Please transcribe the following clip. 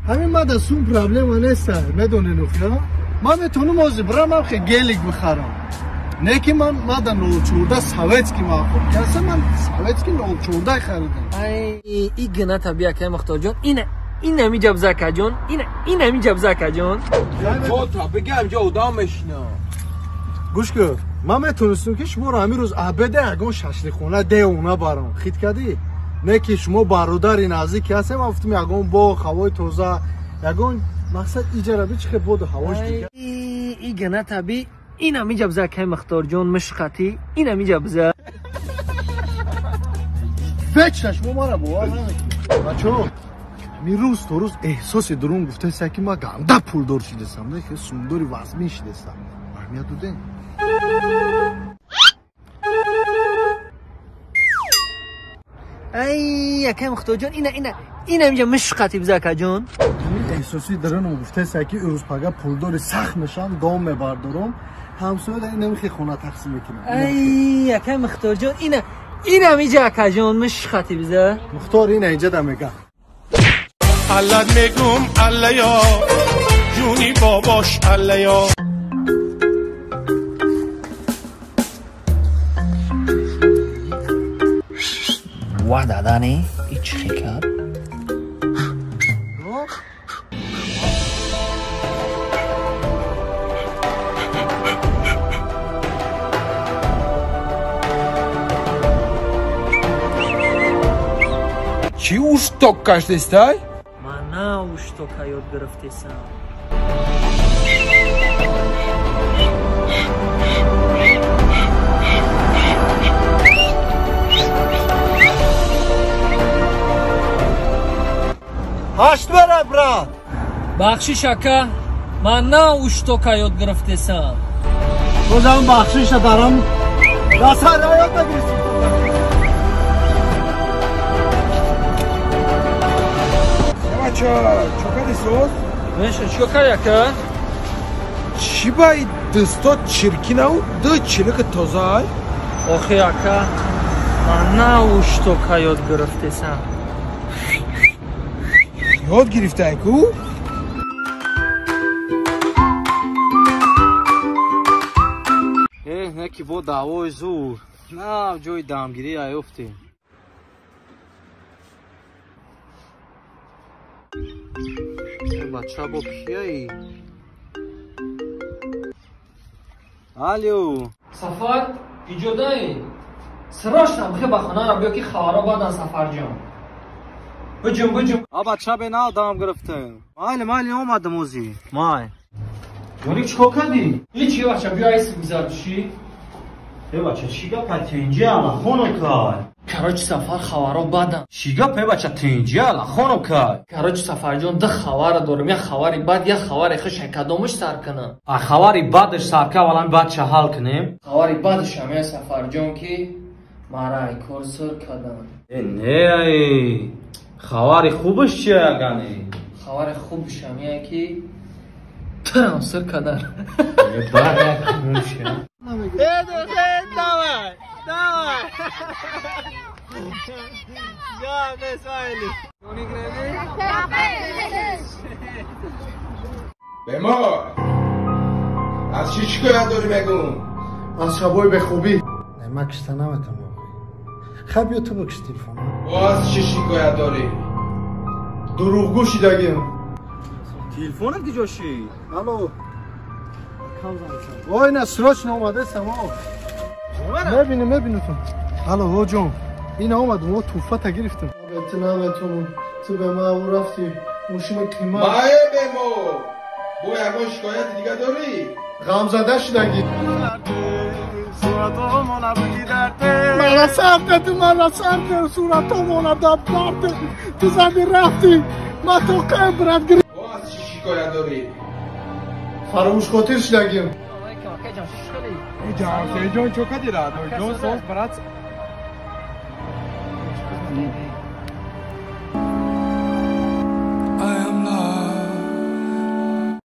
Ҳамин ма да сум проблема неста, медонед нухя? Ман метавонам ҳозир бирам ҳам гелик бихарам. Не ки ман ма да 04 советский маъқул. Каса ман советский 04 харидам. Ай, и гната бия кай Мухторҷон. Ина ин ҳами ҷабза акаҷон. Ин ҳами ҷабза акаҷон. Кота бигам ҷо одам мешина. Гӯш кун. Ман метавонистам ки шуморо ҳамин рӯз абеда ягон шашликхона деона барам. Хит кардӣ? Не ки шумо бародари наздик ҳастем, ман гуфтам ягон боғ, ҳавои тоза, ягон мақсад иҷара би чихе боду ҳавош дига. И гната би ин ҳами ҷабза акай Мухторҷон мушқатӣ. Ин ҳами ҷабза. Вечно шумо мара бовар намекунед. Бачаҳо, ҳамин рӯз то рӯз эҳсоси дурун гуфтаест ки ман ганда пулдор шидастам, не ки сумдори вазмин шидастам. Аҳамият додем? Ай, акай Мухторҷон, ина ина ин ҳаминҷа мушқатӣ биза акаҷон. Ҳамин эҳсоси дурунам гуфтаест ки ирӯз пага пулдори сахт мешавам, дом мебардорам, ҳамсоя дар ин ҳамихе хона тақсим мекунам. Ай, акай Мухторҷон, ина ин ҳаминҷа акаҷон мушқатӣ биза. Мухтор ина инҷа да мега. Аллат мегум аллая, ҷуни бобош аллая. Ва дадани, и чӣ хел кард? Чӣ ушток кашдестай? Ман на уштока ёд гирифтесам. Ҳашт бара, брат. Бахшиш ака, ман на уштока ёд гирифтесам. Бозам бахшиша дарам. Дасара ёд нагирифтӣ. Бача, чо кардӣ соз? Меша, чо кардӣ ака? Чӣ ба и дастот чиркинау ду чилика тозаай? Охи ака, ман на уштока ёд гирифтесам. Ёд гирифтай ку? Э, не ки бо даъвои зур. На, ҷои дамгирӣ аёфтем. Бача бо кияи? Алё. Сафар, иҷодаи? Срочно бихе ба хонаро биё ки хабаро бадан Сафарҷон. Буҷум, буҷум. А бача бе нав дам гирифтем. Майли, майли омадам ӯзи. Май. Ҷоник чикор кардӣ? Ҳичи бача, биё айс гузарчи. Э бача, чӣ гапа тинҷи ала хоно кай? Короче, Сафар хабаро бадан. Чӣ гап э бача тинҷи ала хоно кай? Короче, Сафарҷон, ду хабара дорам. Як хабари бад, як хабари хуш. Кадомаш сар кунам? А хабари бадаш сар ка, аввалан бадша ҳал кунем. Хабари бадаш ҳамая Сафарҷон ки мара ай кор сир кардам. Э не ай. Хабари хубаш чия ягане? Хабари хубаш ҳамая ки турам сир кардан. Э бад як муша. Давай, давай. Бемор, аз чӣ шикоят дорӣ мегум? Аз шабои бехобӣ. Не, ман кишта наметавонам. Хай биё ту бикиш телефон. Боз чӣ шикоят дорӣ? Дурӯғгӯ шидагим. Телефонат киҷо шид? Алло. Кам занг. Ой, на срочно омадесам. Мебинем, мебинем. Алло, ҳоҷон. Ина омадам, мо туҳфата гирифтем. Ту наметавонам. Ту ба ман рафтӣ. Мошини қимат. Мае бемор. Бо ягон шикояти дига дорӣ? Ғамзада шидагӣ. Мара сарте, ту мара сарте, суратомона дабдарте. Ту зади рафтӣ. Ман то кай брат гирифтам. Боз чӣ шикоят дорӣ? Фаромӯшхотир шидагим. Ҷон, чо кардӣ ра? Ҷон, соз брат.